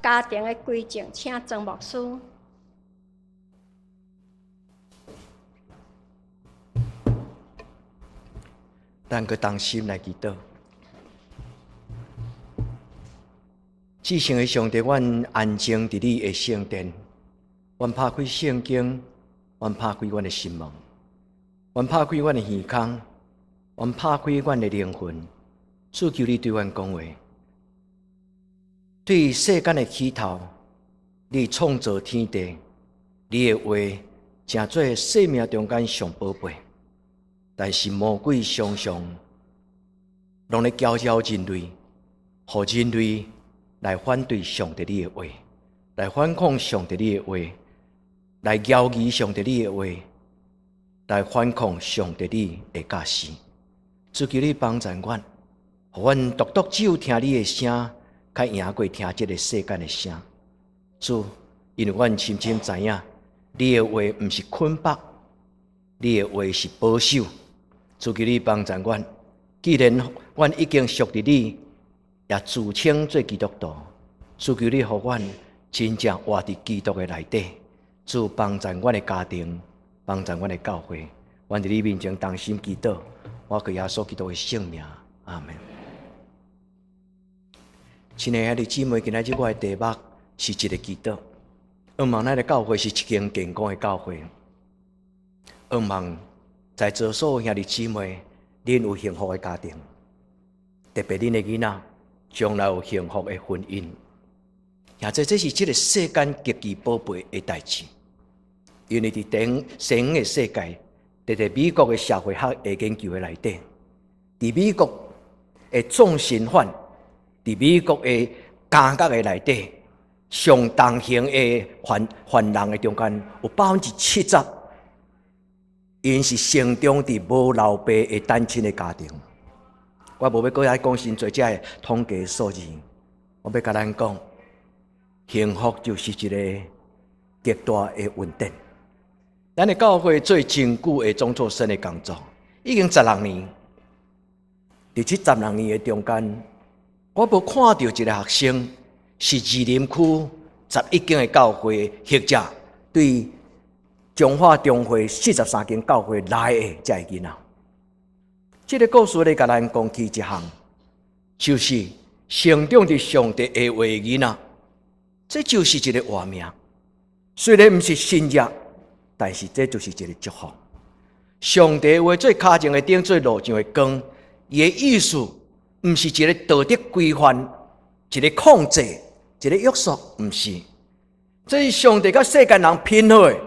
家庭的歸正，請曾牧師。咱閣同心來祈禱。至聖的上帝，阮安靜佇你的聖殿，阮拍開聖經，阮拍開阮的心門，阮拍開阮的耳孔，阮拍開阮的靈魂，主求你對阮講話。對世間的起頭，你創造天地，你的話成做生命中間上寶貝。但是魔鬼常常攏咧攪擾人類，予人類來反對上帝你的話，來反抗上帝你的話，來搖疑上帝你的話，來反抗上帝你的教示。主求你幫助阮，予阮獨獨只有聽你的聲，較贏過聽這个世間的聲。主，因為阮深深知影，你的話毋是捆綁，你的話是保守。主求你幫助阮，既然阮已經屬佇你，也自稱做基督徒，主求你予阮真正活佇基督的內底。主幫助阮的家庭，幫助阮的教會，阮佇你面前同心祈禱，我靠耶穌基督的聖名，阿們。親愛的兄弟姊妹，今仔日我的題目是一个祈禱。向望咱的教會是一間健康的教會。向望在座所有兄弟姊妹，恁有幸福的家庭，特別恁的囡仔將來有幸福的婚姻。兄弟，這是這个世間極其寶貝的代誌。因為佇頂西方的世界，佇佇美國的社會學的研究的內底，佇美國的縱身犯，佇美國的監獄的內底，上重刑的犯犯人的中間，有70%，𪜶是成長佇無老爸的單親的家庭。我無欲閣愛講傷濟這个統計數字，我欲共咱講，幸福就是一个極大的穩定。咱的教會做真久的總座生的工作，已經十六年。佇這十六年的中間，我無看著一个學生是士林區11間的教會，或者對彰化中會43間教會來的這个囡仔。這个故事咧，共咱講起一項，就是成長佇上帝的話的囡仔，這就是一个活命。雖然毋是神蹟，但是這就是一个祝福。上帝話做跤前的燈，做路上的光，伊的意思毋是一个道德規範，一个控制，一个約束，毋是。這是上帝佮世間人拼好的，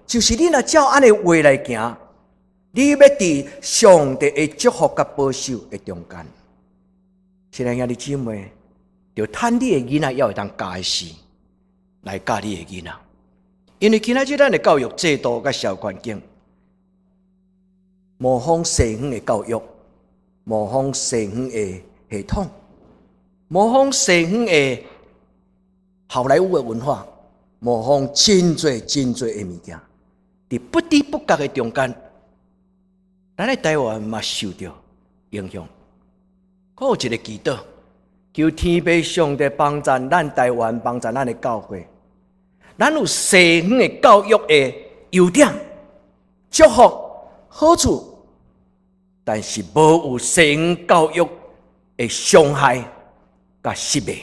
就是你若照按呢話來行，你欲佇上帝的祝福佮保守的中間。親愛兄弟姊妹，著趁你的囡仔猶會當教的時，來教你的囡仔。因為今仔日咱的教育制度佮社會環境，模仿西方的教育，模仿西方的系統，模仿西方的好萊塢的文化，模仿真濟真濟的物件，佇不知不覺的中間，咱的台灣嘛受著影響。閣有一个祈禱，求天父上帝幫助咱台灣，幫助咱的教會。咱有西方的教育的優點、祝福、好處，但是無有西方教育的傷害佮失敗。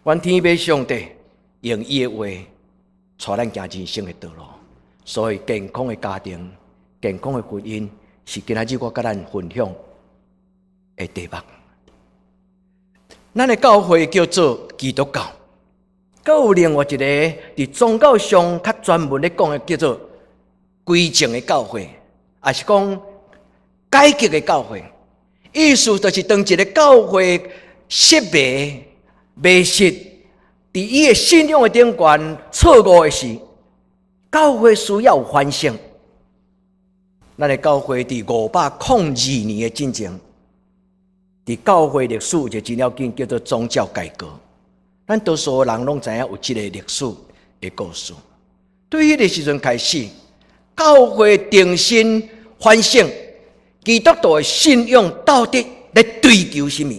願天父上帝用伊的話帶咱行人生的道路。所以，健康的家庭、健康的婚姻，是今仔日我佮咱分享的題目。咱的教會叫做基督教。閣有另外一个佇宗教上較專門咧講的，叫做歸正的教會，抑是講改革的教會。意思就是當一个教會失迷、迷失佇伊的信仰的頂懸錯誤的時，教會需要有反省。咱的教會佇502年的進前，佇教會歷史有一个真要緊，叫做宗教改革。咱多數人攏知影有這个歷史的故事。對彼个時陣開始，教會重新反省基督徒的信仰到底咧追求啥物？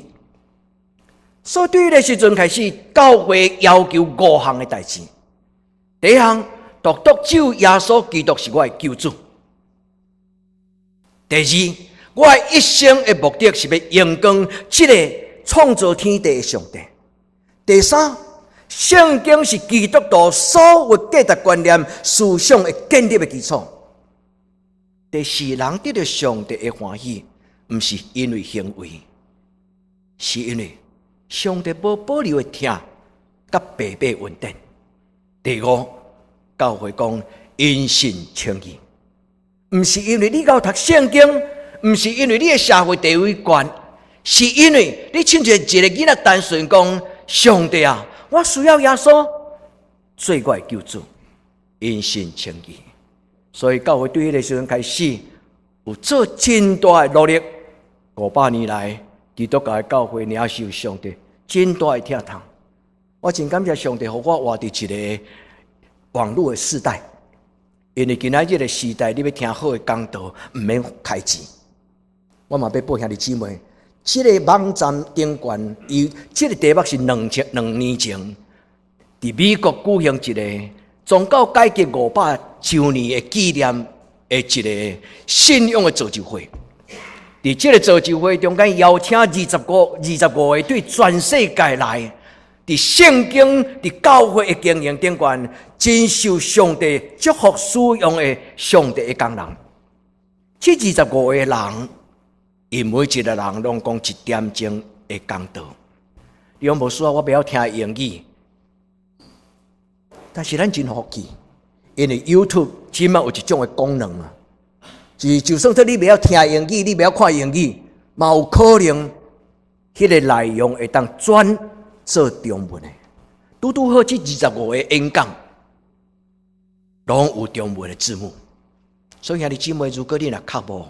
所以對彼个時陣開始，教會要求五項的代誌。第一項，獨獨只有耶穌基督是我的救主。第二，我的一生的目的是欲榮光這个創造天地的上帝。第三，聖經是基督徒所有價值觀念、思想的建立的基礎。第四，人得著上帝的歡喜，毋是因為行為，是因為上帝無保留的疼，佮白白恩典。第五，教會講因信稱義，毋是因為你𠢕讀聖經，毋是因為你的社會地位懸，是因為你親像一個囡仔單純講，上帝啊，我需要耶穌做我的救主，因信稱義。所以教會對彼个時陣開始有做真大的努力。500年來，基督教的教會領受上帝真大的疼痛。我真感謝上帝，予我活佇一个網路的時代。因為今仔日的時代，你欲聽好的講道，毋免開錢。我嘛欲報兄弟姊妹，這个網站頂懸，伊這个題目是2年前，佇美國舉行一个宗教改革500週年的紀念的一个信仰的造就會。佇這个造就會中間，邀請25個對全世界來，佇聖經、佇教會的經營頂懸，真受上帝祝福使用的上帝的工人。這二十五個人，𪜶每一个人攏講一點鐘的講道。你講無需要，我袂曉聽英語，但是咱真福氣，因為 YouTube 這馬有一種的功能啊，就是就算說你袂曉聽英語，你袂曉看英語，嘛有可能彼个內容會當轉做中文的。拄拄好，這二十五個演講攏有中文的字幕。所以兄弟姊妹，如果你若較無，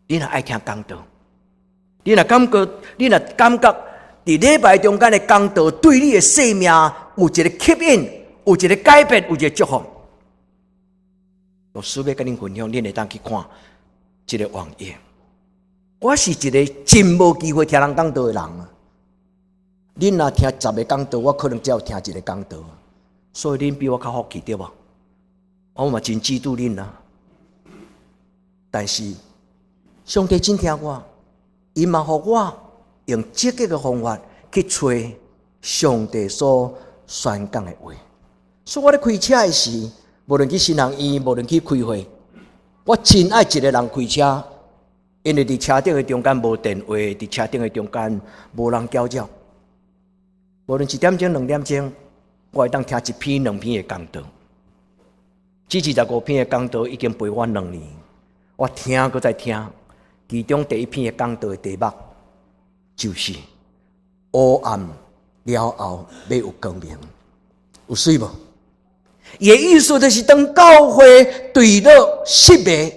你若愛聽講道，你若感覺佇禮拜中間的講道對你的生命有一个吸引，有一个改變，有一个祝福，牧師欲佮恁分享，恁會當去看這个網頁。我是一个真無機會聽人講道的人啊！恁若聽十个講道，我可能只有聽一个講道，所以恁比我較福氣，對無？我嘛真嫉妒恁啊！但是上帝真疼我，伊嘛予我用積極的方法去揣上帝所宣講的話。所以我咧開車的時，無論去神學院，無論去開會，我真愛一个人開車，因為佇車頂的中間無電話，佇車頂的中間無人攪擾。無論一點鐘、2點鐘，我會當聽一篇、兩篇的講道。這二十五篇的講道已經陪我2年，我聽閣再聽。其中第一篇的講道的題目就是黑暗了後欲有光明，有媠無？伊的意思就是當教會墜落失迷，佇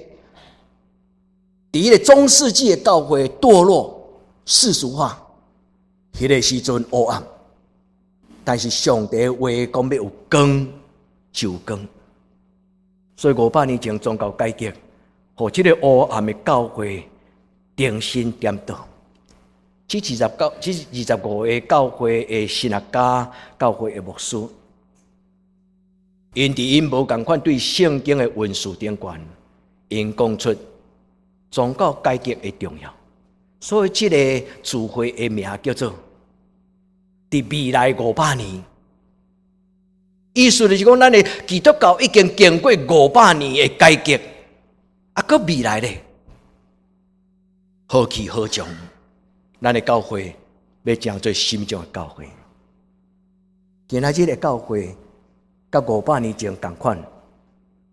彼个中世紀的教會墮落世俗化，彼个時陣黑暗。但是上帝話講欲有光就有光，所以500年前宗教改革，予這个黑暗的教會重新顛倒。這二十五个教會的神學家、教會的牧師，𪜶佇𪜶無仝款對聖經的文字頂懸，𪜶講出宗教改革的重要。所以這个聚會的名叫做“佇未來五百年”，意思就是講，咱的基督教已經經過五百年的改革，啊，閣未來咧，何去何從？咱的教會欲成做啥物種的教會？今仔日的教會，佮500年前仝款，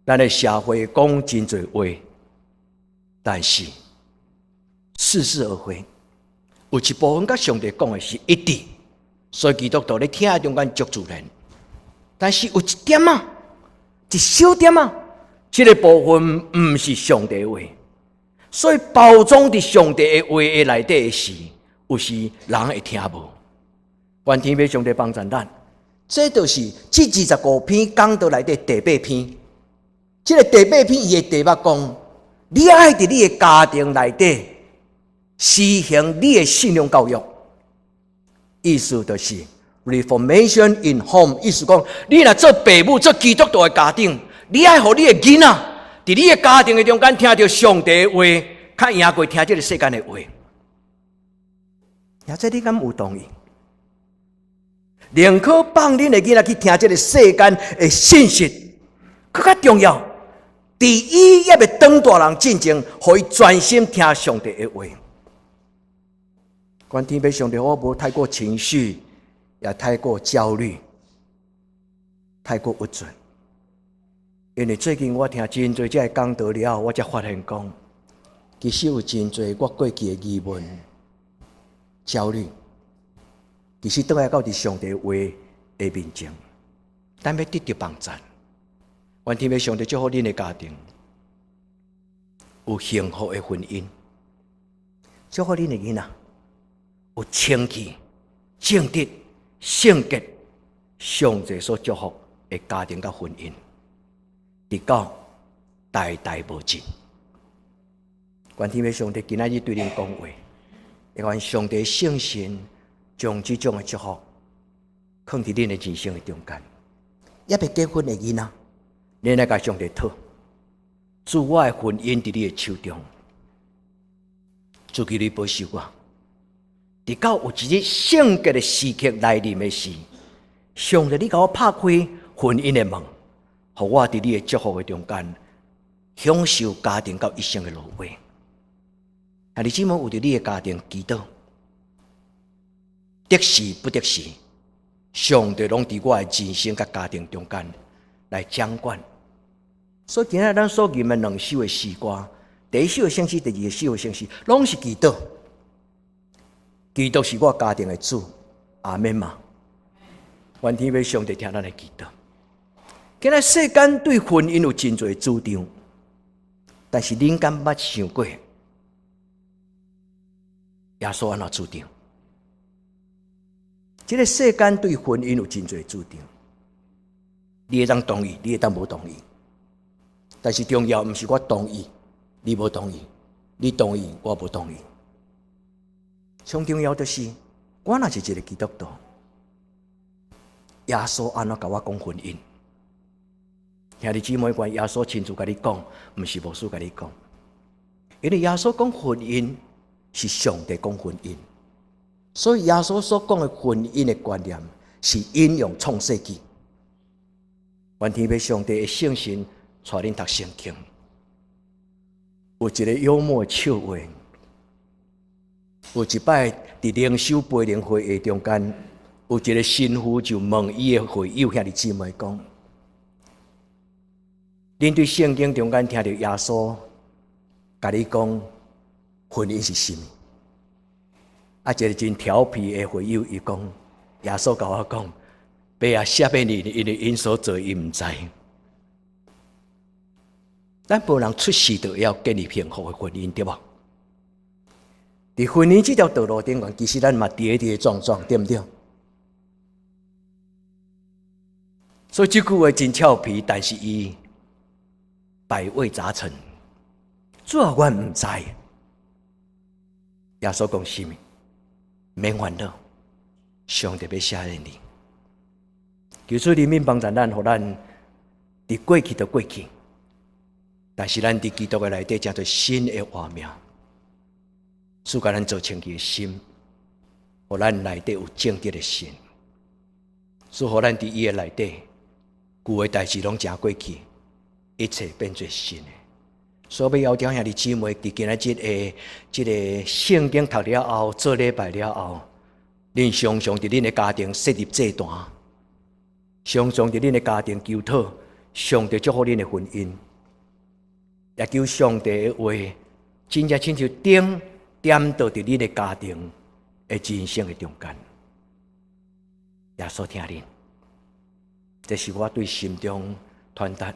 咱的社會講真濟話，但是似是而非，有一部分佮上帝講的是一致，所以基督徒咧聽的中間足自然。但是有一點仔，一小點仔，這个部分毋是上帝話，所以包裝佇上帝的話的內底的時，有時人會聽無。願天父上帝幫助咱，這就是這二十五篇講道內底第八篇。這个第八篇伊的題目講，你愛佇你的家庭內底實行你的信仰教育。意思就是 Reformation in home，意思講，你若做爸母、做基督徒的家長，你愛予你的囡仔，佇你的家庭的中間聽著上帝的話，較贏過聽這个世間的話。也這你敢有同意？寧可放恁的囡仔去聽這个世間的信息，閣較重要。佇伊猶未長大人進前，予伊專心聽上帝的話。願天父上帝，我無太過情緒，也太過焦慮，太過鬱卒。因為最近我聽真濟這个講道了後，我才發現講，其實有真濟我過去的疑問、焦慮，其實轉來到佇上帝話的面前，咱欲得著幫贊。願天父上帝祝福恁的家庭有幸福的婚姻，祝福恁的囡仔有清氣、正直、聖潔，上帝所祝福的家庭佮婚姻，直到代代無盡。願天父上帝今仔日對恁講話，願上帝聖神將這種的祝福囥佇恁的人生的中間。猶未結婚的囡仔，恁來共上帝討，主，我的婚姻佇你的手中，主求你保守我，直到有一日聖潔的時刻來臨的時，上帝你共我拍開婚姻的門，予我佇你的祝福的中間，享受家庭到一生的樂樂。兄弟姊妹，為著你的家庭祈禱，得時不得時，上帝攏佇我的人生佮家庭中間來掌管。所以今仔日咱所吟的兩首的詩歌，第一首的聖詩，第二首的聖詩，攏是祈禱。基督是我家庭的主，阿們嗎？願天父上帝聽咱的祈禱。今仔世間對婚姻有真濟主張，但是恁敢捌想過耶穌按怎主張？這个世間對婚姻有真濟主張，你會當同意，你會當無同意。但是重要毋是我同意，你無同意；你同意，我無同意。上重要就是，我若是一个基督徒，耶穌按怎共我講婚姻？兄弟姊妹，願耶穌親自共你講，毋是牧師共你講。因為耶穌講婚姻是上帝講婚姻，所以耶穌所講的婚姻的觀念是引用創世記。願天父上帝的聖神帶恁讀聖經，有一个幽默的笑話。有一擺佇靈修培靈會議中間，有一个神父就問伊的會友兄弟姊妹講：恁對聖經中間聽著耶穌共你講婚姻是啥物？啊，一个真調皮的會友伊講：耶穌共我講，父啊，赦免𪜶，因為𪜶所做𪜶毋知。咱無人出世就會曉建立幸福的婚姻，對無？佇婚姻這條道路頂懸，其實咱嘛跌跌撞撞，對毋對？所以這句話真俏皮，但是伊百味雜陳。主啊，我毋知。耶穌講啥物？免煩惱，上帝欲赦免你。求主憐憫幫助咱，予咱佇過去就過去，但是咱佇基督的內底，成做新的活命。主共咱做清氣的心，予咱內底有正直的心。主予咱佇伊的內底，舊的代誌攏成過去，一切變做新的。所以欲邀請兄弟姊妹，佇今仔日的這个聖經讀了後，做禮拜了後，恁常常佇恁的家庭設立祭壇，常常佇恁的家庭求討上帝祝福恁的婚姻，也求上帝的話真正親像燈點著佇恁的家庭的人生的中間。耶穌疼恁，這是我對心中傳達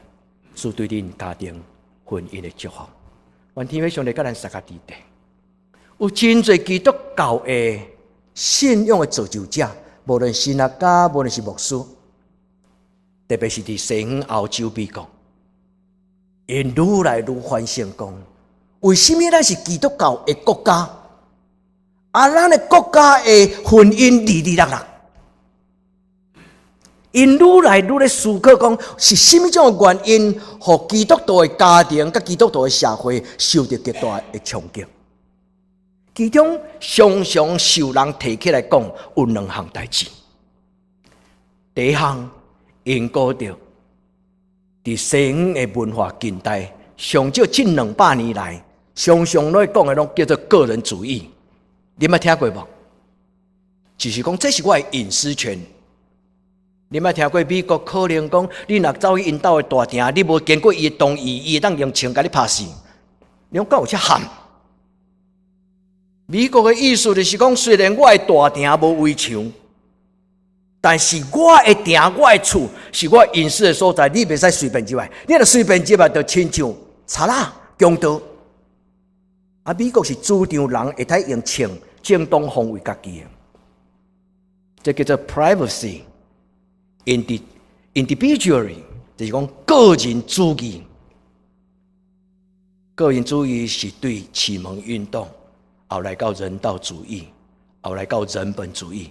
主對恁家庭婚姻的祝福。願天父上帝佮咱相佮佇咧，有真濟基督教的信仰的造就者，無論神學家，無論是牧師，特別是佇西方、歐洲、美國，𪜶愈來愈反省講，為什麼咱是基督教的國家，啊，咱的國家的婚姻離離落落，𪜶愈來愈咧思考講是啥物種的原因，予基督徒的家庭佮基督徒的社會受著極大的衝擊。其中常常受人提起來講，有兩項代誌。第一項因果著佇西方的文化近代，上少這200年來，常常攏講的攏叫做個人主義。你捌聽過無？就是講這是我的隱私權。你捌聽過美國可能講，你若走去𪜶兜的大廳，你無經過伊的同意，伊會當用槍共你拍死。你講敢有遮悍？美國的意思就是講，雖然我的大廳無圍牆，但是我的埕、我的厝是我隱私的所在，你袂使隨便入來。你若隨便入來，就親像賊仔、強盜。啊，美國是主張人會使用槍正當防衛家己的，這叫做 privacy，individually，就是講個人主義。個人主義是對啟蒙運動，後來到人道主義，後來到人本主義，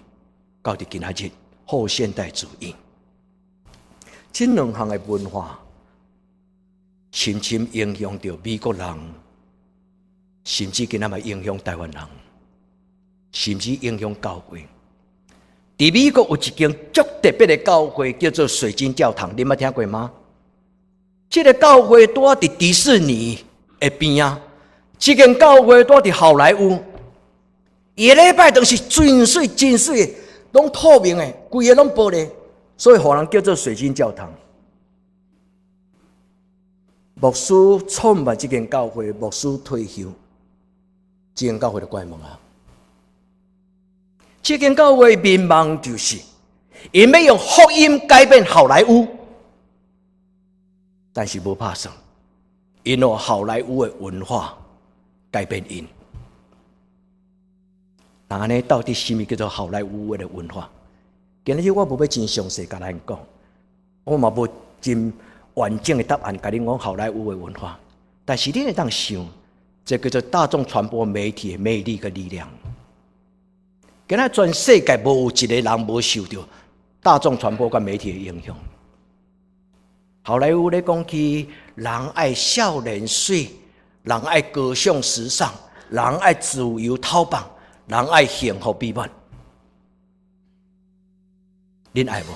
到佇今仔日後現代主義。這兩項的文化，深深影響著美國人，甚至今仔嘛影響臺灣人，甚至影響教會。佇美國有一間足特別的教會，叫做水晶教堂，你捌聽過嗎？這个教會拄佇迪士尼的邊仔，這間教會拄佇好萊塢，伊禮拜堂是真媠真媠，攏透明的，規个攏玻璃，所以予人叫做水晶教堂。牧師創辦這間教會，牧師退休，這間教會就關門啊。這間教會願望就是，𪜶欲用福音改變好萊塢，但是無拍算，𪜶予好萊塢的文化改變𪜶。那按呢，到底啥物叫做好萊塢的文化？今日我無欲真詳細共咱講，我嘛無真完整的答案，共恁講好萊塢的文化。但是你會當想，這叫做大眾傳播媒體的魅力佮力量。今仔全世界無有一个人無受著大眾傳播佮媒體的影響。好萊塢咧講起，人愛少年媠，人愛高尚時尚，人愛自由逃放，人愛幸福美滿。恁愛無？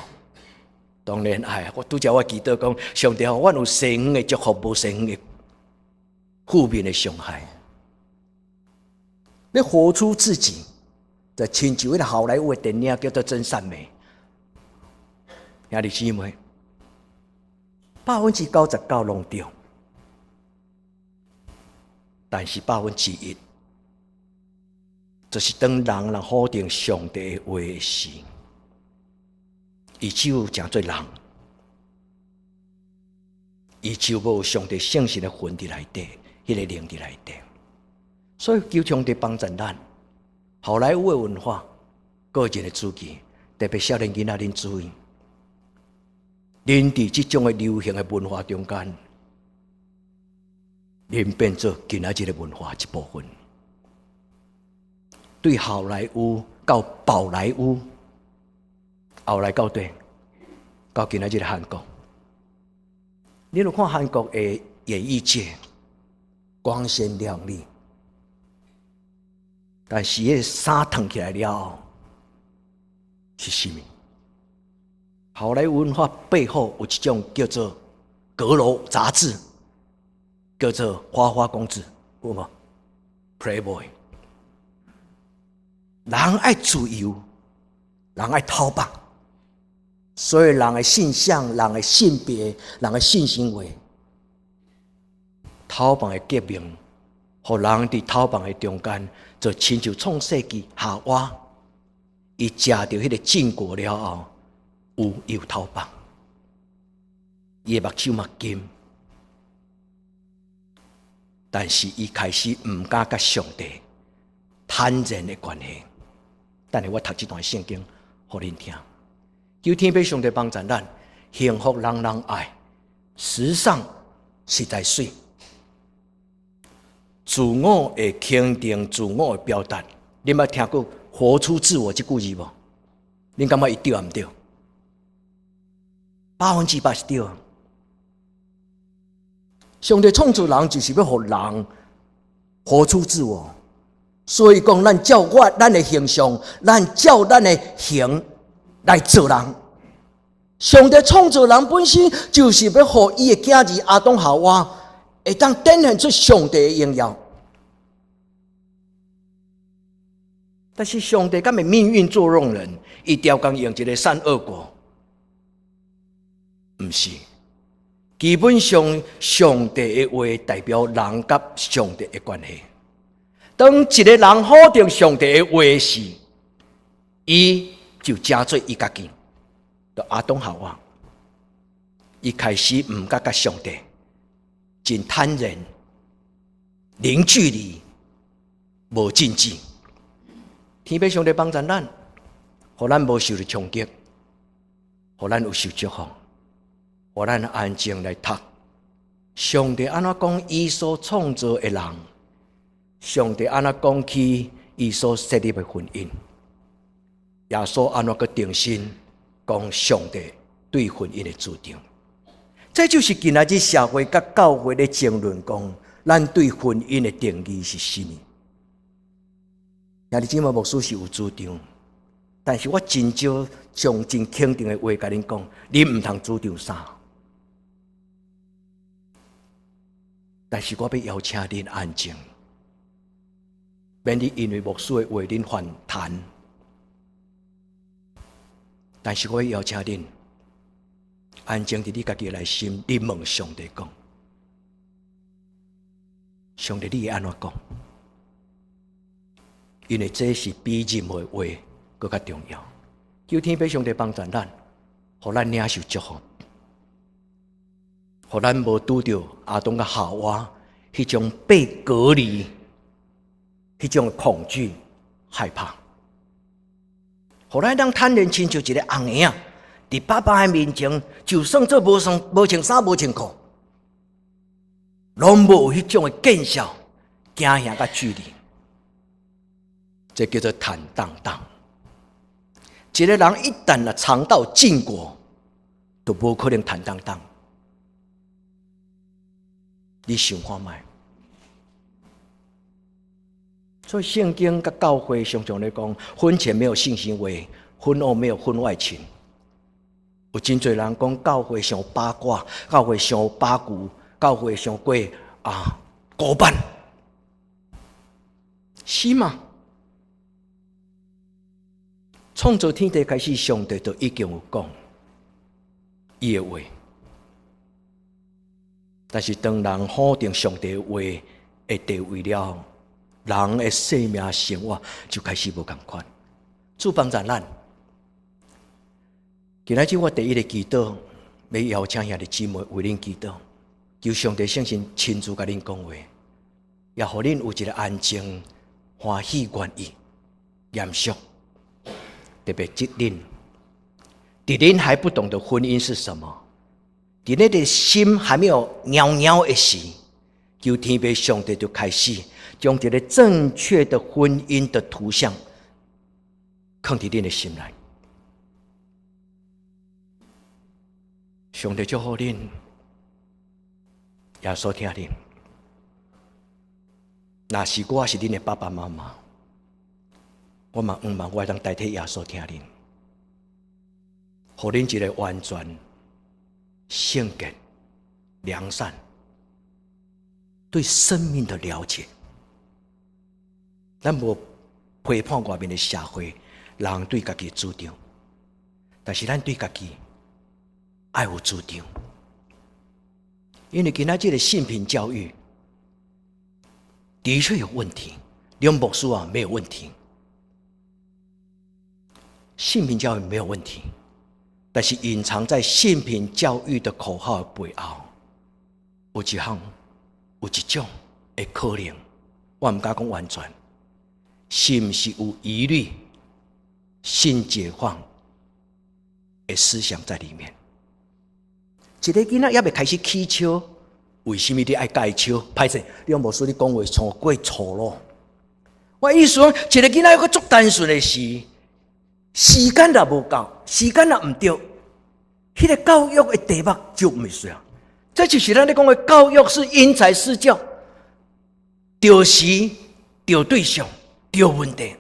當然愛。我拄才我祈禱講，上帝予阮有西方的祝福，無西方的負面的傷害。你活出自己，就親像彼个好萊塢的電影叫做《真善美》。兄弟姊妹，99%攏對，但是1%，就是當人若否定上帝的話時，伊就成做人，伊就無上帝聖神的魂佇內底，彼个靈佇內底。所以求上帝幫助咱，好萊塢的文化，個人的主義，特別少年囡仔，恁注意，恁佇這種的流行的文化中間，恁變做今仔日的文化一部分。對好萊塢到寶萊塢，後來到底到今仔日的韓國，你若看韓國的演藝界光鮮亮麗，但是彼个衫脫起來了後是啥物？好萊塢文化背後有一種叫做閣樓雜誌，叫做花花公子，有無？Playboy，人愛自由，人愛逃放，所以人的性向、人的性別、人的性行為，逃放的革命，予人佇逃放的中間，就親像創世紀夏娃，伊食著彼个禁果了後，有又逃放，伊的目睭嘛金，但是伊開始毋敢佮上帝坦然的關係。等下我讀這段聖經，予恁聽。求天父上帝幫助咱，幸福人人愛，時尚實在媠，自我的肯定，自我的表達，恁捌聽過“活出自我”這句字無？恁感覺伊對抑毋對？100%是對。上帝創造人就是欲予人活出自我，所以講咱照我咱的形象，咱照咱的形來造人。上帝創造人本身就是欲予伊的囝兒亞當夏娃會當展現出上帝的榮耀。但是上帝敢會命運作弄人，伊刁工用一個善惡果？毋是。基本上，上帝的話代表人佮上帝的關係。當一個人否定上帝的話時，伊就成做伊家己。就亞當夏娃，伊開始毋敢佮上帝，真坦然、零距離、無禁忌。天父上帝幫助咱，予咱無受著衝擊，予咱有受祝福。予咱安靜來讀，上帝按怎講伊所創造的人，上帝按怎講起伊所設立的婚姻，耶穌按怎閣重新講上帝對婚姻的主張。這就是今仔日社會佮教會咧爭論講，咱對婚姻的定義是啥物？兄弟姊妹，牧師是有主張，但是我真少將真肯定的話共恁講，你毋通主張啥。但是我欲邀請恁安靜，免得因為牧師的話恁反彈。但是我欲邀請恁安靜佇你家己的內心，你問上帝講：上帝，你會按怎講？因為這是比任何話閣較重要。求天父上帝幫助咱，予咱領受祝福。予咱無拄著亞當佮夏娃彼種被隔離、彼種恐懼、害怕。予咱當坦然親像一個紅嬰仔，佇爸爸的面前，就算做無穿無穿衫、無穿褲，攏無彼種的見笑、驚嚇佮距離。這叫做坦蕩蕩。一個人一旦若嘗到禁果，就無可能坦蕩蕩。你想看覓？所以聖經佮教會常常咧講，婚前沒有性行為，婚後沒有婚外情。有真濟人講教會傷八卦，教會傷八股，教會傷過啊古板，是嗎？創造天地開始，上帝就已經有講伊的話。但是當人否定上帝的話的地位了，人的生命生活就開始無仝款。主幫助咱。今仔日我第一个祈禱，欲邀請兄弟姊妹為恁祈禱，求上帝聖神親自共恁講話，也予恁有一个安靜、歡喜、願意、嚴肅，特別這恁，佇恁還不懂得婚姻是什麼，佇恁的心還沒有搖搖的時，求天父上帝就開始將一个正確的婚姻的圖像，囥佇恁的心內。上帝祝福恁，耶穌疼恁。若是我是恁的爸爸媽媽，我嘛向望我會當代替耶穌疼恁，予恁一个完全、聖潔、良善、對生命的了解。咱無批判外面的社會，人對家己主張，但是咱對家己愛有主張，因為今仔這个性平教育的確有問題，兩牧師啊沒有問題，性平教育沒有問題，但是隱藏在性平教育的口號背後，有一項，有一種的可能，我毋敢講完全，是毋是有疑慮性解放的思想在裡面？一个囡仔猶未開始起笑，為什麼你愛佮伊笑？歹勢，你講牧師你講話傷過粗魯。我意思講，一个囡仔一個足單純的事，時間若無夠，時間若毋對，彼個教育的題目就毋需要。這就是咱咧講的教育是因材施教，對時、對對象、對問題。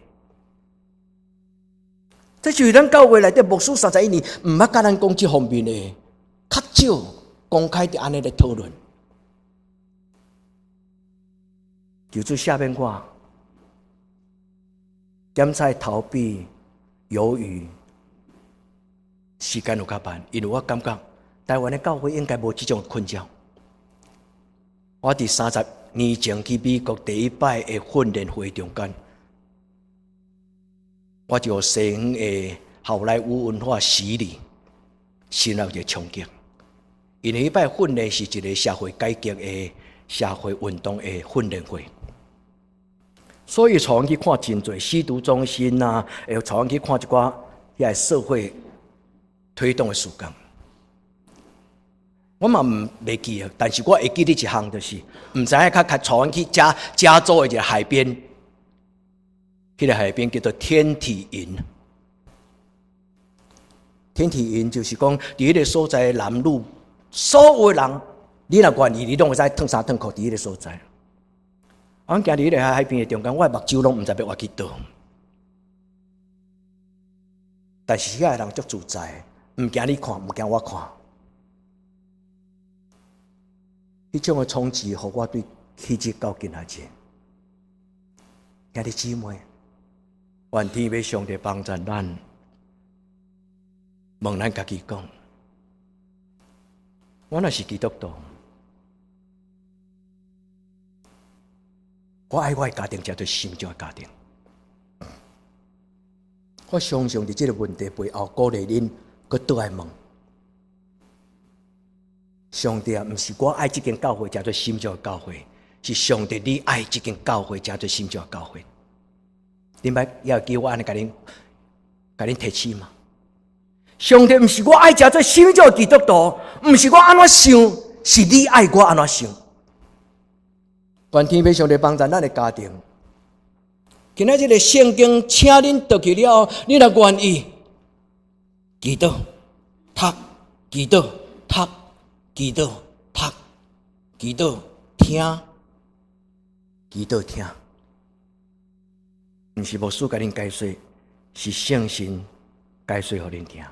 這就是咱教會內底牧師31年，毋捌佮咱講這方面的，較少公開佇按呢咧討論。求主赦免我，點菜逃避，由於時間有較慢，因為我感覺台灣的教會應該無這種困擾。我佇30年前去美國第一擺的訓練會中間，我就西方的好萊塢文化洗禮，深受一個衝擊。因為彼擺訓練是一個社會改革的社會運動的訓練會，所以帶阮去看真濟吸毒中心啊，會帶阮去看一寡遐社會推動的事工。我嘛毋袂記啊，但是我會記得一項，就是毋知影較較帶阮去加州的一個海邊，彼個海邊叫做天體營。天體營就是講，佇彼個所在男女所有人，你若願意，你攏會使脫衫脫褲佇彼個所在。阮行佇彼個海邊的中間，我的目睭攏毋知欲倚去佗。但是遐个人足自在，毋驚你看，毋驚我看。彼種的衝擊，予我對氣質到今仔日。兄弟姊妹，願天父上帝幫助咱，問咱家己講，我若是基督徒，我愛我的家庭，成做心上的家庭。我相信佇這個問題背後，鼓勵恁閣倒來問。上帝啊，毋是我愛這間教會，成做心上的教會，是上帝你愛這間教會，成做心上的教會。恁捌也會記我按呢共恁提醒嗎？上帝毋是我愛成做心上的基督徒，毋是我按怎想，是你愛我按怎想。願天父上帝幫助咱的家庭。今仔這個聖經，請恁讀去了後，你若願意，祈禱、讀、祈禱、讀、祈禱、讀、祈禱、聽、祈禱、聽，毋是牧師共恁解說，是聖神解說予恁聽。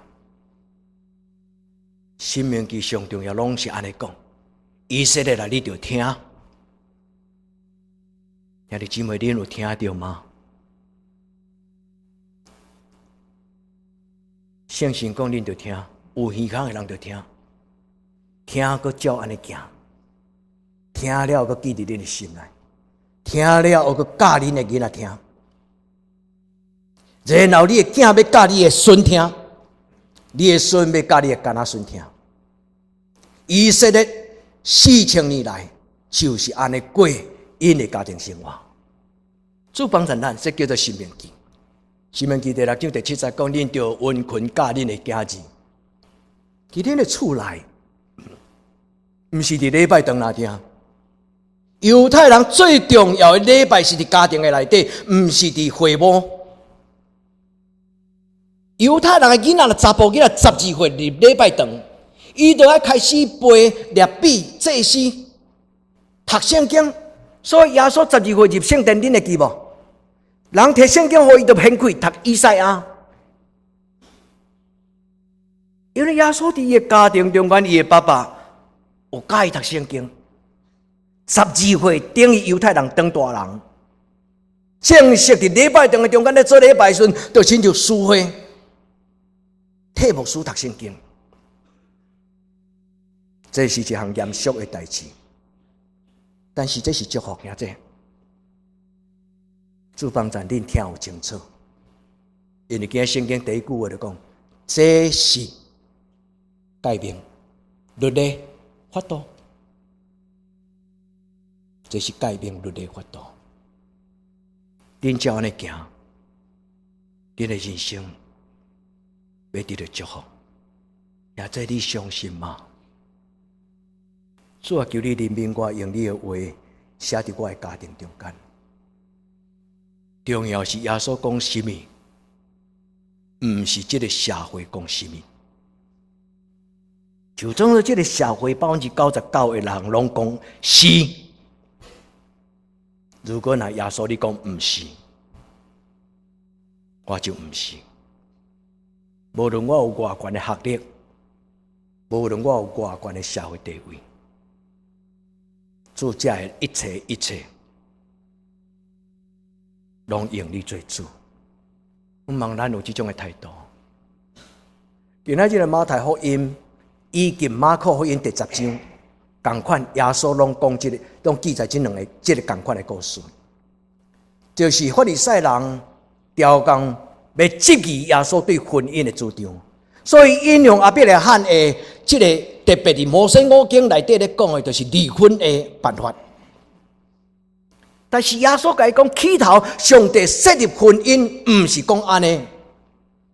申命記上重要，攏是按呢講，以色列人，你著聽。兄弟姊妹，恁有聽著嗎？聖神講，恁著聽，有耳孔的人著聽，聽閣照按呢行，聽了閣記佇恁的心內，聽了後閣教恁的囡仔聽，然後你的囝欲教你的孫聽，你的孫欲教你的囡仔孫聽。以色列4000年來就是按呢過𪜶的家庭生活。主幫助咱，這叫做申命記。申命記第六章第七節講，恁著殷勤教恁的囝兒。佇恁的厝內，毋是佇禮拜堂內聽。猶太人最重要的禮拜是佇家庭的內底，毋是佇會幕。猶太人的囡仔，查埔囡仔12歲入禮拜堂，伊就愛開始背律比祭司讀聖經。所以耶穌十二歲入聖殿，恁會記無？人提聖經予伊，就掀開讀以賽亞。因為耶穌佇伊的家庭中間，伊的爸爸有教伊讀聖經。12歲等於猶太人長大人，正式佇禮拜堂的中間咧做禮拜時陣，就親像司會替牧師讀聖經。這是一項嚴肅的代誌，但是這是祝福，兄弟。主幫助恁聽有清楚，因為今日聖經第一句話就講，這是誡命、律例、法度，這是誡命、律例、法度。恁照按呢行，恁的人生欲得著祝福。也這你相信嗎？主啊，求你憐憫我，用你的話寫佇我的家庭中間。重要是耶穌講啥物，毋是這个社會講啥物。就裝做這个社會99%的人攏講是，如果若耶穌你講毋是，我就毋是。無論我有偌懸的學歷，無論我有偌懸的社會地位，做這的一切一切，攏用你做主。我望咱有這種的態度。今仔日的馬太福音以及馬可福音第10章，仝款耶穌攏講這个，攏記載這兩个這个仝款的故事，就是法利賽人刁工欲質疑耶穌對婚姻的主張，所以引用亞伯拉罕的這个特別佇摩西五經內底咧講的，就是離婚的辦法。但是耶穌共伊講，起頭上帝設立婚姻，毋是講按呢，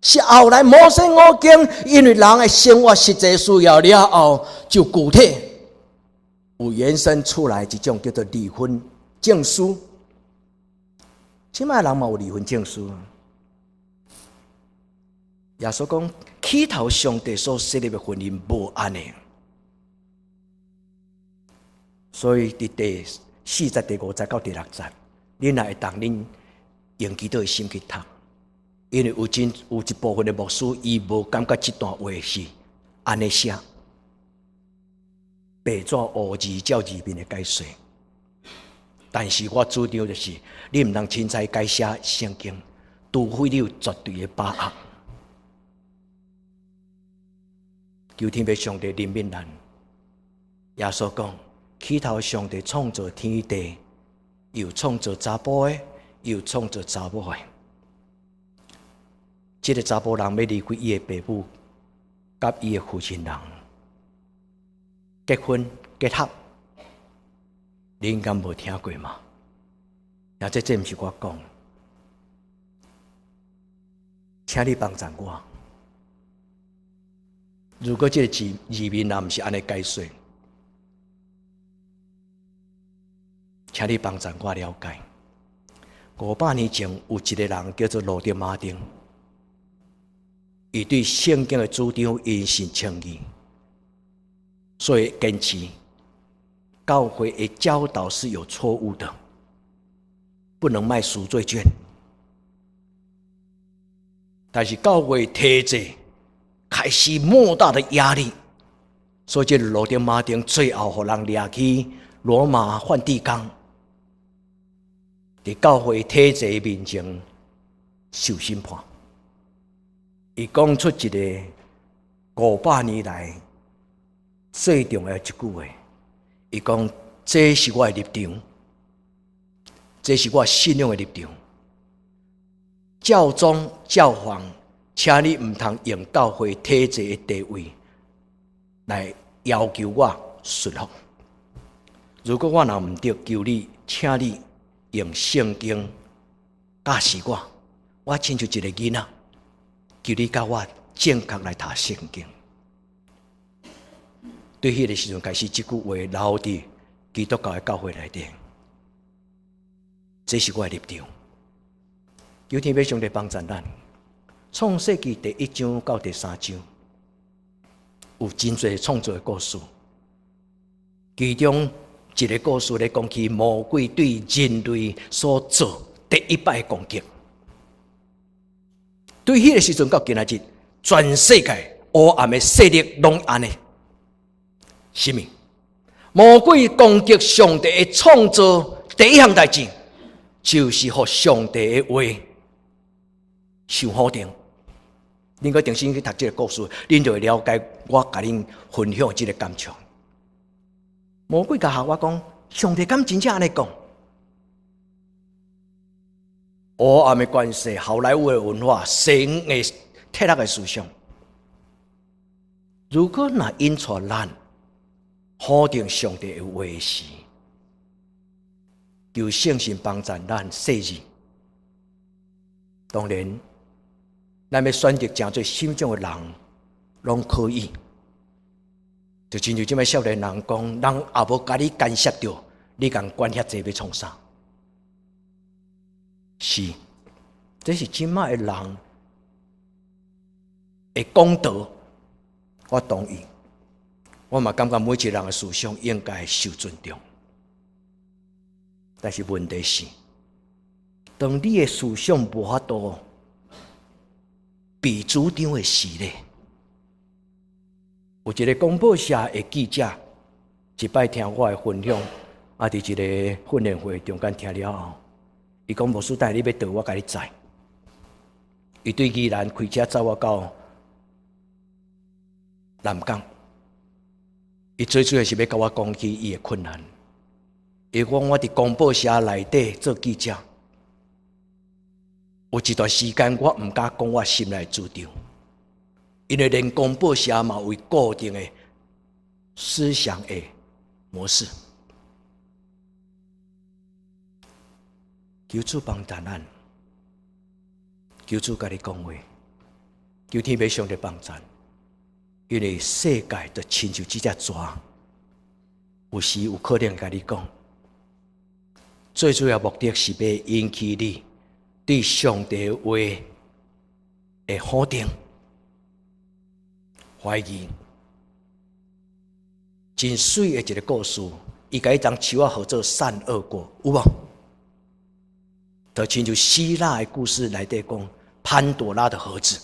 是後來摩西五經因為人的生活實際需要了後，就具體有延伸出來一種叫做離婚證書。這擺人嘛有離婚證書。耶穌講，起頭上帝所設立的婚姻無按呢，所以佇第4節、第5節到第6節，恁若會當恁用祈禱的心去讀，因為有真有一部分的牧師，伊無感覺這段話是按呢寫，白紙烏字照字面的解說。但是我主張就是，你毋通凊彩改寫聖經，除非你有絕對的把握。求天父上帝憐憫咱。耶穌講，起頭上帝創造天地，又創造查埔的，又創造查某的。這个查埔人欲離開伊的爸母，佮伊的父親人結婚結合，恁敢無聽過嗎？啊，這毋是我講，請你幫贊我。如果這个字字面若毋是按呢解說，請你幫贊我了解。500年前有一个人叫做羅德馬丁，伊對聖經的主張因信稱義，所以堅持教會的教導是有錯誤的，不能賣贖罪券。但是教會體制開始莫大的壓力，所以這羅德馬丁最後予人掠去羅馬梵蒂岡，佇教會體制面前受審判。伊講出一个500年來最重要的一句話，伊講：這是我的立場，這是我信仰的立場。教宗、教皇，請你毋通用教會體制的地位來要求我順服。如果我若毋對，求你，請你用聖經教示我，我親像一个囡仔，求你教我正確來讀聖經。對彼个時陣開始，這句話留佇基督教的教會內底，這是我的立場。求天父上帝幫助咱。創世紀第1章到第3章，有真濟創造的故事。其中一个故事咧講起魔鬼對人類所做第一擺的攻擊。對彼个時陣到今仔日，全世界黑暗的勢力攏按呢。啥物？魔鬼攻擊上帝的創造第一項代誌，就是予上帝的話受否定。恁閣重新去讀這个故事，恁就會了解我共恁分享的這个感觸。魔鬼共夏娃講，上帝敢真正按呢講？黑暗的關係，好萊塢的文化，西方的哲學的思想。如果若引帶咱否定上帝的話時，求聖神幫助咱細膩。當然，咱欲選擇成做啥物種的人，攏可以。就親像這擺少年人講，人也無共你干涉著，你共管遐濟欲創啥？是，這是這擺的人會講道，我同意。我嘛感覺每一個人的思想應該受尊重。但是問題是，當你的思想無法度被主張的時咧，有一個公報社的記者，一擺聽我的分享，啊，佇一個訓練會中間聽了後，伊講，牧師等下你欲佗，我共你載。伊對宜蘭開車載我到南港，伊最主要是欲共我講起伊的困難。伊講，我佇公報社內底做記者，有一段時間我毋敢講我心內主張，因為連公報社嘛有固定的思想的模式。求主幫助咱，求主共你講話，求天父上帝幫助，因為世界就親像這隻蛇，有時有可能共你講，最主要目的是欲引起你對上帝話的否定、懷疑。真媠的一個故事，伊共彼欉樹仔號做善惡果，有無？就親像希臘的故事內底講潘朵拉的盒子。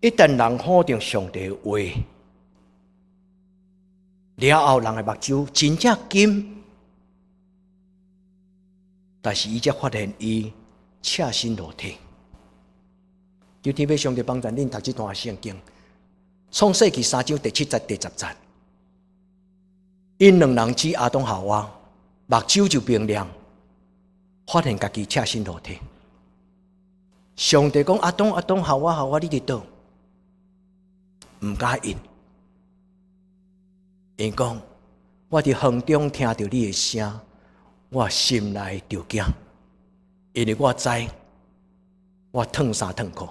一旦人否定上帝的話，了後人的目睭真正金，但是伊才發現伊赤身露體。求天父上帝幫助恁讀這段聖經，創世記三章第七節、第十節。𪜶兩人只亞當夏娃，目睭就明亮，發現家己赤身露體。上帝講：阿當，阿當，夏娃，夏娃，你佇佗？毋敢應。𪜶講：我佇園中聽著你的聲，我心內就驚，因為我知我脫衫脫褲，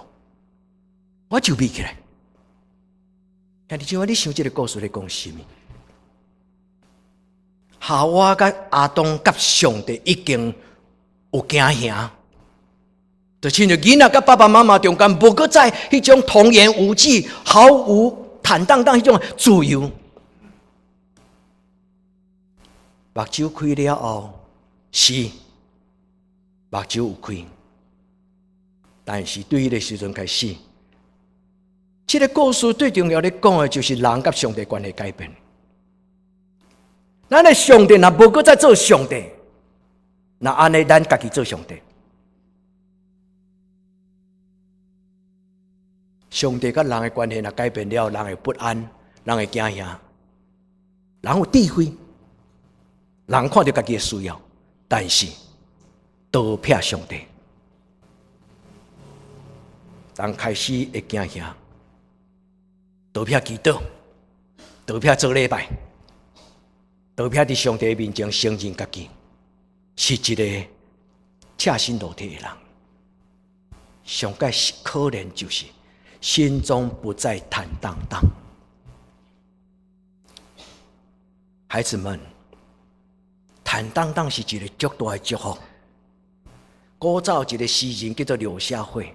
我就避起來。兄弟姊妹，你想這個故事咧講啥物？夏娃佮亞當佮上帝已經有驚嚇，就親像囡仔佮爸爸媽媽中間無閣再彼種童言無忌、毫無坦蕩蕩彼種自由。目睭開了後，是目睭有開，但是對彼個時陣開始，這個故事最重要咧講的就是人佮上帝關係改變。咱的上帝若無閣再做上帝，那按呢咱家己做上帝。上帝佮人的關係若改變了，人會不安，人會驚嚇，人有智慧，人看著家己的需要，但是逃避上帝，人開始會驚嚇，逃避祈禱，逃避做禮拜，逃避佇上帝面前承認家己是一個赤身露體的人。上蓋可憐就是心中不再坦蕩蕩。孩子們，坦蕩蕩是一個足大的祝福。古早一個詩人叫做柳下惠，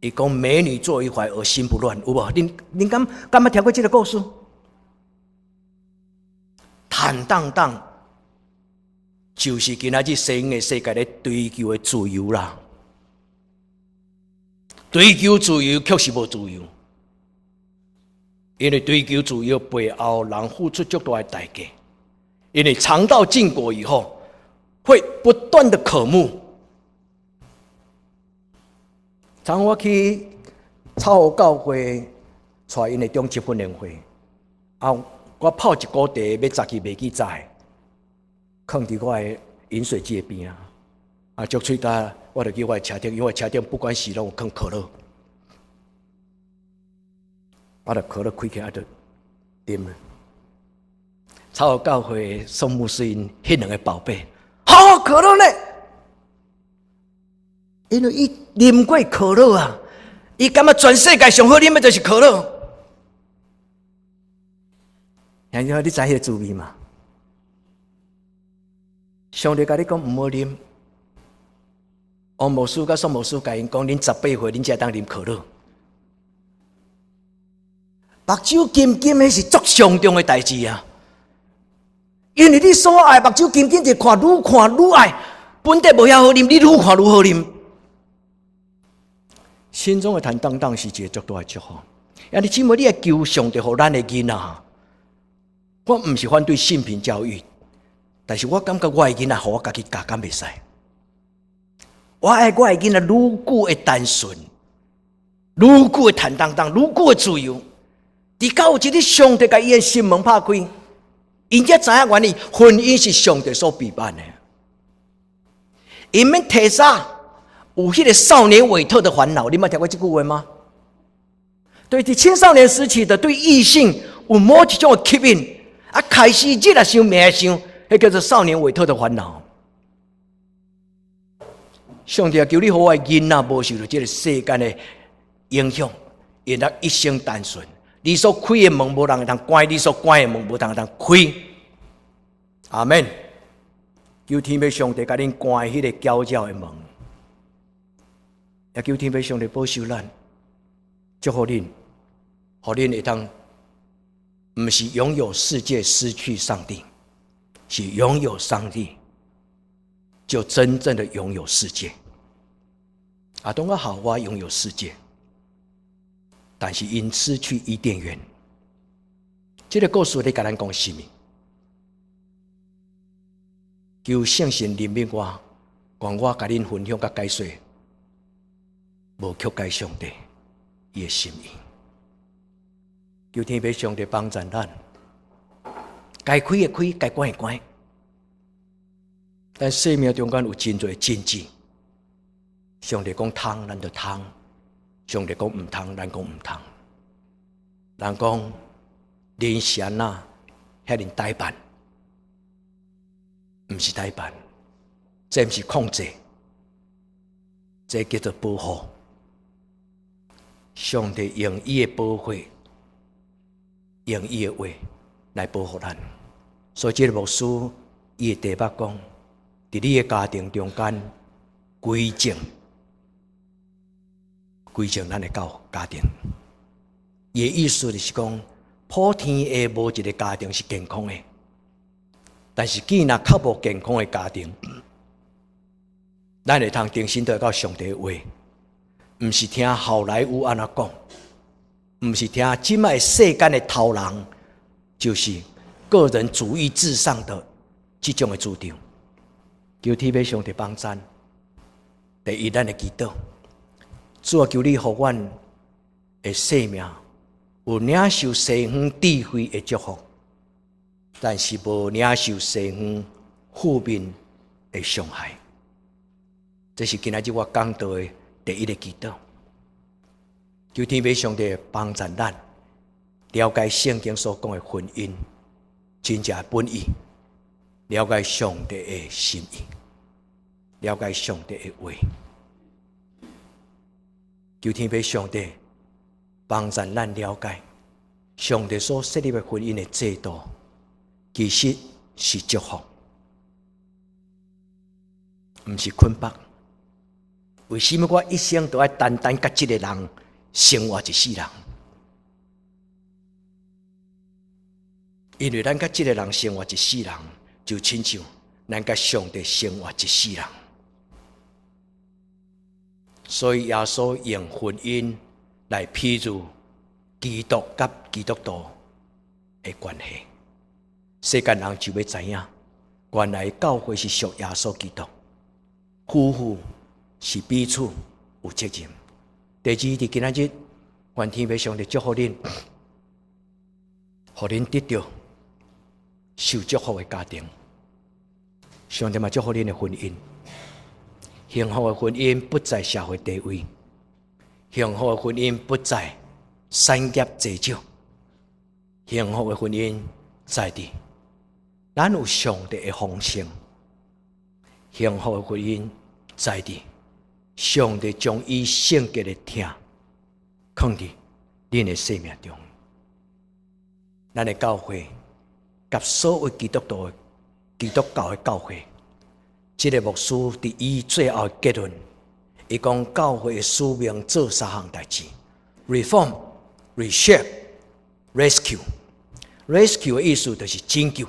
伊講美女坐於懷而心不亂，有無？恁恁敢敢捌聽過這個故事？坦蕩蕩就是今仔日西方的世界咧追求的自由啦。追求自由確實無自由，因為追求自由背後，人付出足大的代價。因為嘗到禁果以後，會不斷的渴慕。昨我去草湖教會，帶𪜶的中級訓練會，啊，我泡一鍋茶，欲早起袂記早，囥佇我的飲水機的邊仔，啊，足喙焦，我就去我的車頂，因為我的車頂不管時攏有囥可樂，我就可樂開起來就啉了。草湖教會宋牧師𪜶彼兩個寶貝，好可樂呢，因為伊啉過可樂啊，伊感覺全世界上好啉的就是可樂。兄弟，你知彼個滋味嗎？上帝共你講毋好啉，王牧師佮宋牧師共𪜶講，恁18歲，恁才會當啉可樂。目睭金金，彼是足傷重的代誌啊！因為你所愛目睭金金，就看愈看愈愛，本底無遐好啉，你愈看愈好啉。心中的坦蕩蕩是一個足大的祝福。兄弟姊妹，你愛求上帝予咱的囡仔。我毋是反對性平教育，但是我感覺我的囡仔，予我家己教敢袂使。我愛我的囡仔愈久會單純，愈久會坦蕩蕩，愈久會自由。直到有一日，上帝共伊的心門拍開，𪜶才知影原來婚姻是上帝所備辦的。𪜶免提早有彼個少年維特的煩惱，你捌聽過這句話嗎？對，佇青少年時期的對異性有某一種的吸引，啊，開始日來想，暝來想，彼叫做少年維特的煩惱。上帝啊，求你予我的囡仔無受著這个世間的影響，會當一生單純。你所開的門無人會當關，你所關的門無人會當開。阿門。求天父上帝共恁關彼個攪擾的門，也求天父上帝保守咱，祝福恁，予恁會當，毋是擁有世界失去上帝，是擁有上帝，就真正的擁有世界。亞當佮夏娃擁有世界，但是𪜶失去伊甸園。這個故事咧共咱講啥物？求聖神憐憫我，願我共恁分享佮解說，無曲解上帝伊的心意。求天父上帝幫助咱，該開的開，該關的關。咱生命中間有真濟禁忌，上帝講通，咱就通；上帝講毋通，咱講毋通。人講人是按怎遐爾呆板，毋是呆板，這毋是控制，這叫做保護。上帝用伊的保護，用伊的話來保護咱。所以這个牧師伊的題目講，佇你的家庭中間歸正，歸正咱的教家庭。伊的意思就是講，普天下無一个家庭是健康的，但是既然較無健康的家庭，咱會通重新回到上帝的話，毋是聽好萊塢按怎講，毋是聽這擺世間的頭人，就是個人主義至上的這種的主張。求天父上帝幫贊。第一，咱的祈禱，主啊，求你予阮的生命有領受西方智慧的祝福，但是無領受西方負面的傷害。這是今仔日我講道的第一个祈禱。求天父上帝幫助咱了解聖經所講的婚姻真正本意，了解上帝的心意，了解上帝的話。求天父上帝幫助咱了解上帝所設立的婚姻的制度，其實是祝福，毋是捆綁。為什麼我一生都愛單單佮這個人生活一世人？因為咱佮這個人生活一世人，就親像咱佮上帝生活一世人。所以耶穌用婚姻來譬喻基督佮基督徒的關係。世間人就欲知影，原來教會是屬耶穌基督，夫婦是彼此有責任。第二，佇今仔日，願天父上帝祝福恁，予恁得著受祝福的家庭。上帝嘛祝福恁的婚姻。幸福的婚姻不在社會地位，幸福的婚姻不在產業濟少，幸福的婚姻在佇咱有上帝的豐盛。幸福的婚姻在佇上帝將伊聖潔的疼囥佇恁的生命中。咱的教會佮所有基督徒、基督教的教會，這个牧師佇伊最後的結論，伊講教會的使命做三項代誌：reform、reshape、rescue。rescue 的意思就是拯救，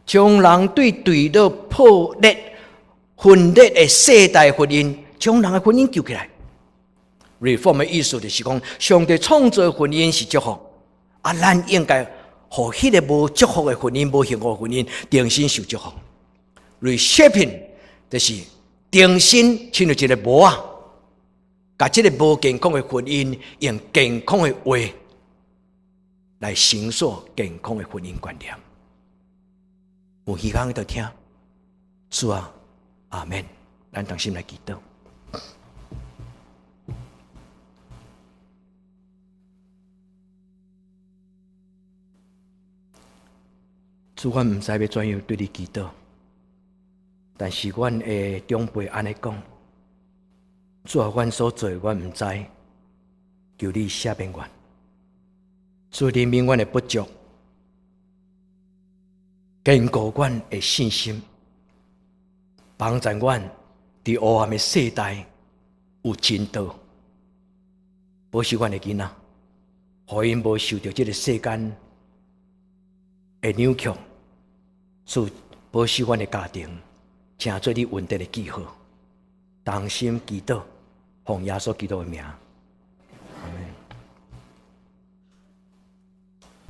將人對墜落破裂、分裂的世代婚姻，將人的婚姻救起來。reform 的意思就是講，上帝創造婚姻是祝福，啊，咱應該予彼个無祝福的婚姻、無幸福的婚姻，重新受祝福。reshaping 就是重新親像一个模仔，共這个無健康的婚姻用健康的話來形塑健康的婚姻觀念。有耳孔就聽，主啊，阿門。咱同心來祈禱。主，阮毋知欲怎樣對你祈禱，但是阮的長輩按呢講，主啊，阮所做的阮毋知，求你赦免阮。主憐憫阮的不足，堅固阮的信心，幫助阮佇黑暗的世代有真道，保守阮的囡仔，予𪜶無受著這个世間的扭曲，主保守阮的家庭，成做你恩典的記號。同心祈禱，奉耶穌基督的名。